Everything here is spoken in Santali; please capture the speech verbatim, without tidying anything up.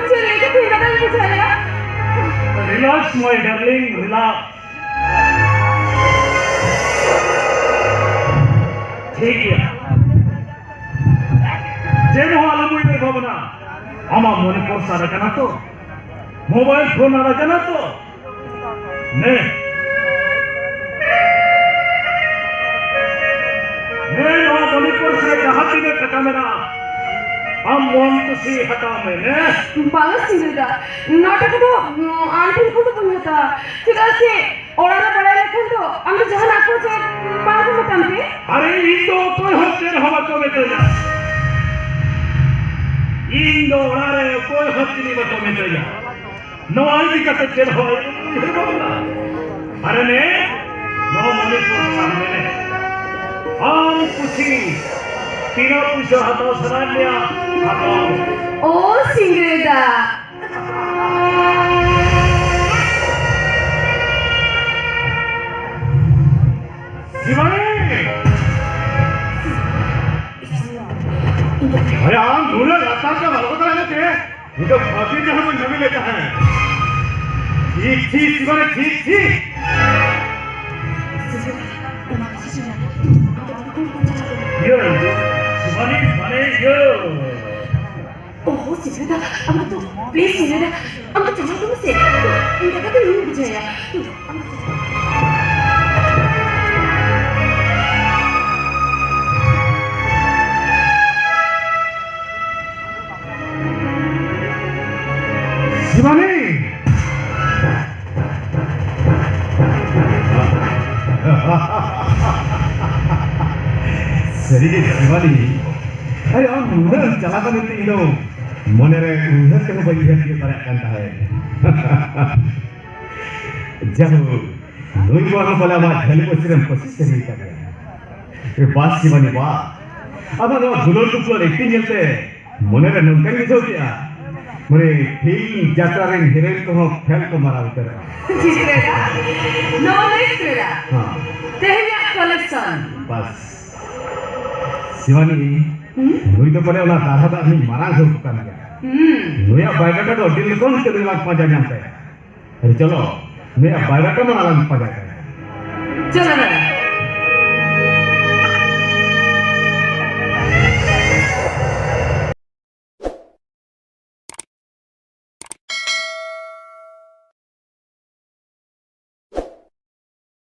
ᱪᱮᱫ ᱞᱟᱹᱭ ᱠᱟᱛᱮ ᱤᱧ ᱫᱟᱫᱟᱧ ᱵᱩᱡᱷᱟᱹᱣᱮᱭᱟ? Relax, my darling, relax. ᱴᱷᱤᱠ ᱜᱮᱭᱟ, ᱪᱮᱫ ᱦᱚᱸ ᱟᱞᱚᱢ ᱩᱭᱦᱟᱹᱨ ᱵᱷᱟᱵᱽᱱᱟ᱾ ᱟᱢᱟᱜ ᱢᱚᱱᱤᱯᱩᱨᱥ ᱟᱫ ᱟᱠᱟᱱᱟ ᱛᱚ? ᱢᱳᱵᱟᱭᱤᱞ ᱯᱷᱳᱱ ᱟᱫ ᱟᱠᱟᱱᱟ ᱛᱚ? ᱱᱮ, ᱱᱮ, ᱱᱚᱣᱟ ᱢᱚᱱᱤᱯᱩᱨᱥ ᱨᱮ ᱡᱟᱦᱟᱸ ᱛᱤᱱᱟᱹᱜ ᱴᱟᱠᱟ ᱢᱮᱱᱟᱜᱼᱟ, ᱟᱢ ᱢᱚᱱ ᱠᱩᱥᱤ ᱦᱟᱛᱟᱣ ᱢᱮ᱾ ᱱᱮ᱾ ᱵᱟᱝᱟ ᱥᱤᱸᱜᱟᱹᱲ ᱫᱟ, ᱱᱚᱣᱟ ᱴᱟᱠᱟ ᱫᱚ, ᱩᱸ, ᱟᱢ ᱴᱷᱮᱱ ᱠᱷᱚᱱ ᱫᱚ ᱵᱟᱹᱧ ᱦᱟᱛᱟᱣᱟ᱾ ᱪᱮᱫᱟᱜ ᱥᱮ ᱚᱲᱟᱜ ᱨᱮ ᱵᱟᱲᱟᱭ ᱞᱮᱠᱷᱟᱱ ᱫᱚ ᱟᱢ ᱫᱚ ᱡᱟᱦᱟᱱᱟᱜ ᱠᱚ ᱪᱮᱫ ᱵᱟᱝ ᱠᱚ ᱢᱮᱛᱟᱢ ᱛᱮ? ᱟᱨᱮ, ᱤᱧ ᱫᱚ ᱚᱠᱚᱭ ᱦᱚᱸ ᱪᱮᱫ ᱦᱚᱸ ᱵᱟᱠᱚ ᱢᱮᱛᱟᱹᱧᱟ᱾ ᱤᱧ ᱫᱚ ᱚᱲᱟᱜ ᱨᱮ ᱚᱠᱚᱭ ᱦᱚᱸ ᱪᱮᱫ ᱵᱟᱠᱚ ᱢᱮᱛᱟᱹᱧᱟ᱾ ᱱᱚᱣᱟ ᱤᱫᱤ ᱠᱟᱛᱮ ᱪᱮᱫ ᱦᱚᱸ ᱟᱞᱚᱢ ᱩᱭᱦᱟᱹᱨ ᱵᱷᱟᱵᱽᱱᱟ᱾ ᱟᱨᱮ ᱱᱮ, ᱱᱚᱣᱟ ᱢᱚᱱᱤᱯᱩᱨ ᱥᱟᱵ ᱢᱮ ᱱᱮ᱾ ᱟᱢ ᱠᱩᱥᱤ ᱛᱤᱱᱟᱹᱜ ᱯᱩᱭᱥᱟᱹ ᱦᱟᱛᱟᱣ ᱥᱟᱱᱟᱭᱮᱫ ᱢᱮᱭᱟ, ᱦᱟᱛᱟᱣ ᱢᱮ᱾ ᱳ ᱥᱤᱸᱜᱟᱹᱲ ᱫᱟ, ᱥᱤᱵᱟᱱᱤ! ᱟᱨᱮ, ᱟᱢ ᱱᱩᱱᱟᱹᱜ ᱞᱟᱛᱟᱨ ᱛᱮᱢ ᱟᱬᱜᱚ ᱫᱟᱲᱮᱭᱟᱜᱼᱟ ᱪᱮ? ᱤᱧ ᱫᱚ ᱵᱷᱟᱹᱜᱤ ᱡᱟᱦᱟᱸ ᱵᱚᱱ ᱧᱟᱢ ᱞᱮᱫ ᱛᱟᱦᱮᱸ᱾ ᱪᱷᱤ, ᱪᱷᱤ, ᱥᱤᱵᱟᱱᱤ, ᱪᱷᱤ, ᱪᱷᱤ! ᱤᱭᱟᱹ, ᱥᱤᱵᱟᱱᱤ, ᱢᱟᱱᱮ ᱤᱭᱟᱹ᱾ ᱳᱦᱳ, ᱥᱤᱸᱫᱽᱨᱟᱹ ᱫᱟ, ᱟᱢ ᱫᱚ, please ᱥᱤᱸᱫᱽᱨᱟᱹ ᱫᱟ, ᱟᱢ ᱫᱚ ᱪᱟᱞᱟᱣ ᱠᱚᱢ ᱥᱮ᱾ ᱤᱧ ᱫᱟᱫᱟ ᱫᱚ ᱤᱧ ᱵᱩᱡᱷᱟᱹᱣᱮᱭᱟ᱾ ᱥᱤᱵᱟᱱᱤ! ᱥᱟᱹᱨᱤᱜᱮ ᱥᱤᱵᱟᱱᱤ, ᱟᱨᱮ ᱟᱢ ᱱᱩᱱᱟᱹᱜ ᱮᱢ ᱪᱟᱞᱟᱜ ᱠᱟᱱᱟ ᱢᱮᱱᱛᱮ ᱤᱧ ᱫᱚ ᱢᱚᱱᱮᱨᱮ ᱩᱭᱦᱟᱹᱨ ᱛᱮᱦᱚᱸ ᱵᱟᱹᱧ ᱩᱭᱦᱟᱹᱨ ᱛᱤᱭᱳᱜ ᱫᱟᱲᱮᱭᱟᱜ ᱠᱟᱱ ᱛᱟᱦᱮᱸᱫ᱾ ᱡᱟᱭᱦᱳᱠ, ᱱᱩᱭ ᱵᱟᱹᱦᱩ ᱵᱚᱞᱮ ᱟᱢᱟᱜ ᱡᱷᱟᱹᱞᱤ ᱯᱟᱹᱥᱤᱨᱮᱢ ᱯᱟᱹᱥᱤ ᱥᱟᱹᱨᱤ ᱟᱠᱟᱫᱮᱭᱟ᱾ ᱮ ᱵᱟᱥ ᱥᱤᱵᱟᱱᱤ ᱵᱟ, ᱟᱢᱟᱜ ᱱᱚᱣᱟ ᱫᱩᱞᱟᱹᱲ ᱫᱩᱯᱞᱟᱹᱲ acting ᱧᱮᱞᱛᱮ ᱢᱚᱱᱮᱨᱮ ᱱᱚᱝᱠᱟᱧ ᱵᱩᱡᱷᱟᱹᱣ ᱠᱮᱜᱼᱟ, ᱢᱟᱱᱮ ᱯᱷᱤᱞᱢ ᱡᱟᱛᱨᱟ ᱨᱮᱱ heroine ᱠᱚᱦᱚᱸ ᱯᱷᱮᱞ ᱠᱚ ᱢᱟᱨᱟᱣ ᱩᱛᱟᱹᱨᱚᱜᱼᱟ᱾ ᱪᱤᱛᱨᱮ ᱫᱟ, ᱱᱚᱣᱟ ᱞᱟᱹᱭ ᱪᱤᱛᱨᱮ ᱫᱟ᱾ ᱦᱮᱸ᱾ ᱛᱮᱦᱮᱧᱟᱜ collection᱾ ᱵᱟᱥ᱾ ᱥᱤᱵᱟᱱᱤ, ᱦᱩᱸ? ᱱᱩᱭ ᱫᱚ ᱯᱟᱞᱮ ᱚᱱᱟ ᱫᱟᱨᱦᱟ ᱫᱟᱜ ᱨᱤᱱᱤᱡ ᱢᱟᱨᱟᱝ ᱦᱚᱲ ᱠᱚ ᱠᱟᱱ ᱜᱮᱭᱟ᱾ ᱦᱩᱸ᱾ ᱱᱩᱭᱟᱜ ᱵᱟᱭᱳᱰᱟᱴᱟ ᱫᱚ ᱟᱹᱰᱤ ᱞᱚᱜᱚᱱ ᱛᱮ ᱱᱩᱭ ᱞᱟᱝ ᱯᱟᱸᱡᱟ ᱧᱟᱢ ᱛᱟᱭᱟ᱾ ᱟᱨᱮ ᱪᱚᱞᱚ, ᱱᱩᱭᱟᱜ ᱵᱟᱭᱳᱰᱟᱴᱟ ᱢᱟ ᱞᱟᱝ ᱯᱟᱸᱡᱟ ᱠᱟᱭᱟ᱾ ᱪᱚᱞᱚ ᱫᱟᱫᱟ᱾